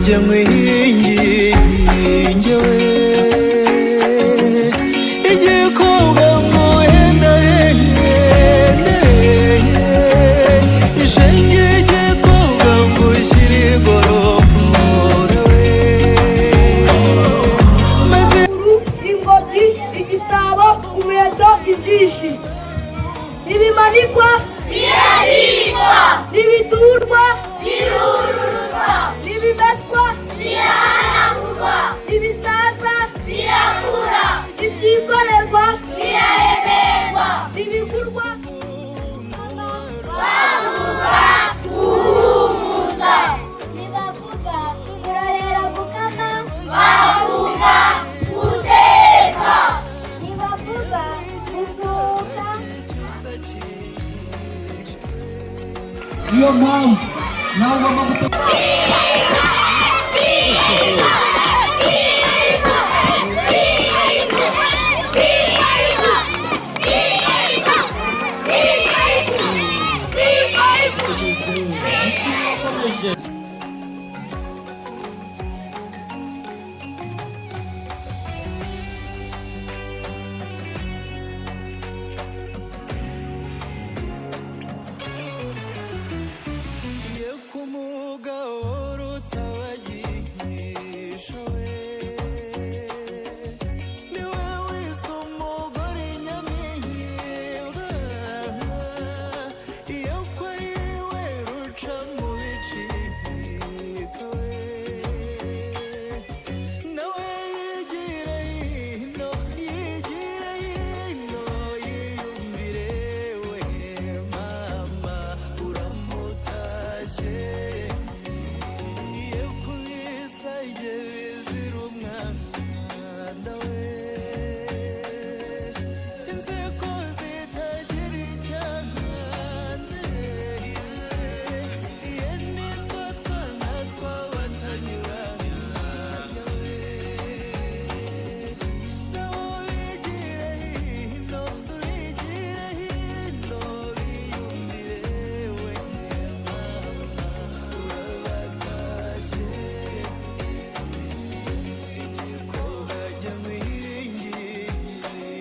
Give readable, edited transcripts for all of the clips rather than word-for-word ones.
Jya nkwihinge we, igikobwa nguhendahende, ishenge igikobwa ngushyire igorora we maze Ingobyi, igisabo, umuheto, injishi. Ntibimanikwa, Birabikwa. Ntibiturwa, Birururutswa. Ntibimeswa, Birahanagurwa. Ntibisaza, Birakura. Ntibyikorerwa, Biraremerwa. Ntibigurwa. Bavuga guhumuza. Ntibavuga kurorera gukama. Bavuga guteka. Ntibavuga gusuhuka. Niyo mpamvu nawe ugomba gutegura. Iyo ku mugabo rutabagisha we, niwe wise umugore inyamibwa, iyo ko ariwe ruca mu bicika we, nawe yigira hino, yigira hino, yiyumvire we mama uramutashye. Iyo kubisage bizira umwanda we, inzego zitagira icyankanze, iyo nitwo twana tw'abatanyuranya we, nabo bigire hino, bigire hino, biyumvire we mama urabatashye. Igikobwa jya nkwihinge we,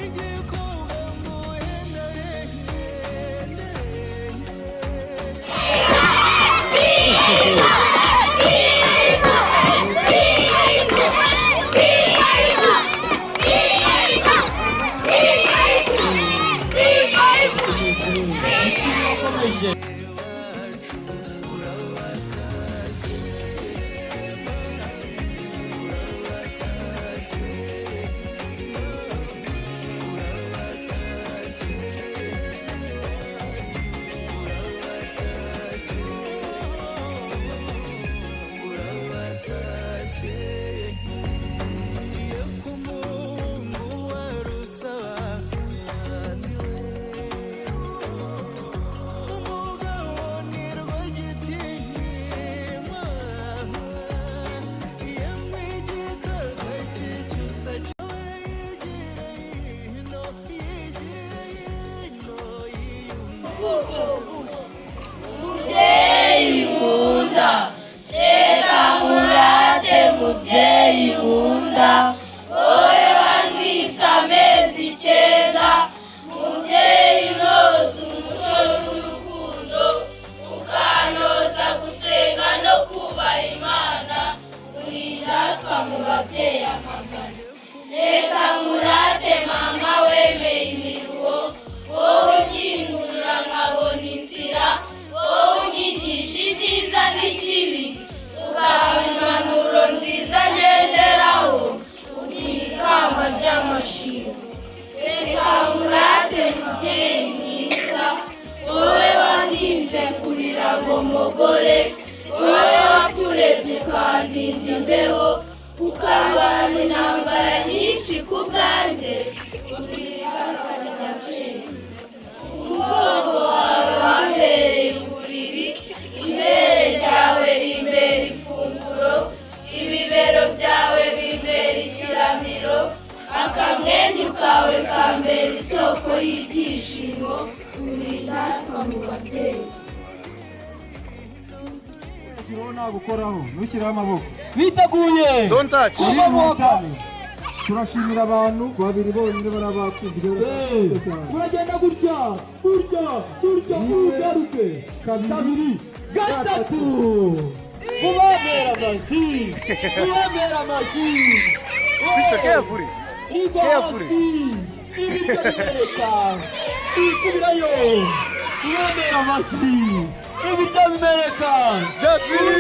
igikobwa nguhendahende. Urabatashye. Iyo ku muhungu wa Rusabandi we, umugabo ni Rwagitinywa, yemwe igikaka cy'icyusa cyawe, yigire hino, yigire hino, yiyumvire. Mubyeyi nkunda, reka nkurate, mubyeyi nkunda, wowe wantwise amezi 9, mubyeyi unoza umuco n'urukundo, ukantoza gusenga no kubaha Imana, uri indatwa mu babyeyi amagana. Reka nkurate mama wemeye imiruho, wowe ukingurura nkabona inzira, wowe unyigisha icyiza n'ikibi, ukampa impanuro nziza ngenderaho, uri ikamba ry'amashimwe. Reka nkurate mubyeyi mwiza, wowe wandinze kurira ngo mpogore, wowe waturebye ukandinda imbeho, ukambana intambara nyinshi ku bwanjye, uri ikamba ry'ababyeyi. Umugongo wawe wambereye uburiri, ibere ryawe rimbera ifunguro, ibibero byawe bimbera ikiramiro, akamwenyu kawe kambera isoko y'ibyishimo, uri indatwa mu babyeyi. Ntushyireho, nagukoraho, ntushyireho amaboko. Biteguye. Don't touch. Kuva. Turashimira abantu babiri bonyine bari batsinze. Uragenda gutya gutya gutya, ugaruke. Kabiri. Kabiri, gatatu. Mubabera amashyi, mubabera amashyi. Be careful. Igwa Careful. hasi, ibiryo bimeneka, isubirayo. Mubabera amashyi, ibiryo bimeneka. Jasmine.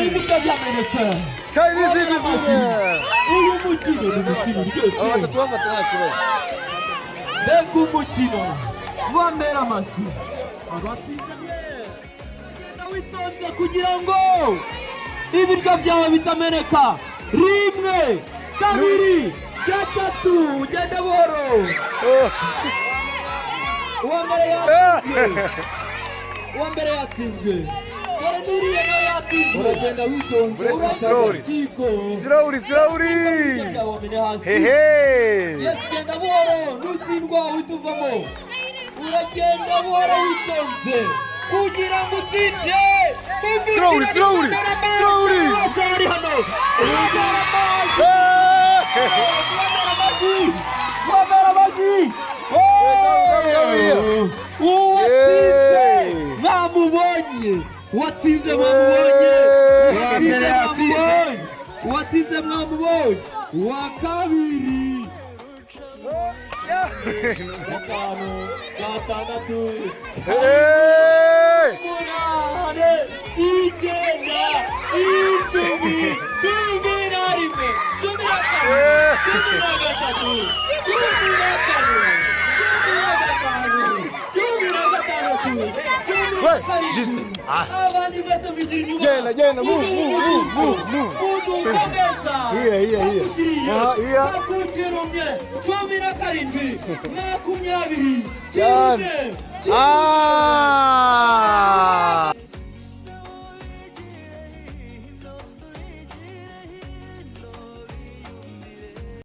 Ibiryo byamenetse. Chinese Divine. Uyu mukino ni umukino Aba uryoshye. batatu bafata nta kibazo. Mbega umukino! Bamera amashyi abatsinze. Genda witonze kugira ngo ibiryo byawe bitameneka. Rimwe, kabiri, gatatu, ugende buhoro. Uwa mbere yatsinzwe, uwa mbere yatsinzwe. Dore n'uriya nawe yatsinzwe. Uragenda witonze. Uretse slowly. Urukiko. Slowly, slowly. Byawe wamene hasi. Hey, hey. Yes, genda buhoro, nutsindwa uhita uvamo. Uragenda buhoro witonze kugira ngo utsinde. Slowly, slowly, slowly. Bose bari hano. Hey. Mwambara amashyi! Uwatsinze mwamubonye, uwatsinze mwamubonye, uwatsinze mwamubonye, uwatsinze mwamubonye. Uwa kabiri, gatanu, gatandatu, Hey. umunani, icyenda, 10, 11, 12, 13, 14, 15, 16, 17. Justin. Ah. Abandi mwese mwigira inyuma. Genda, genda, move, move, move, move, move. Mudukomeza. Here, here, here. Aha, here. Makumyabiri, 17, 20. Cyane. Kimwe. Ah.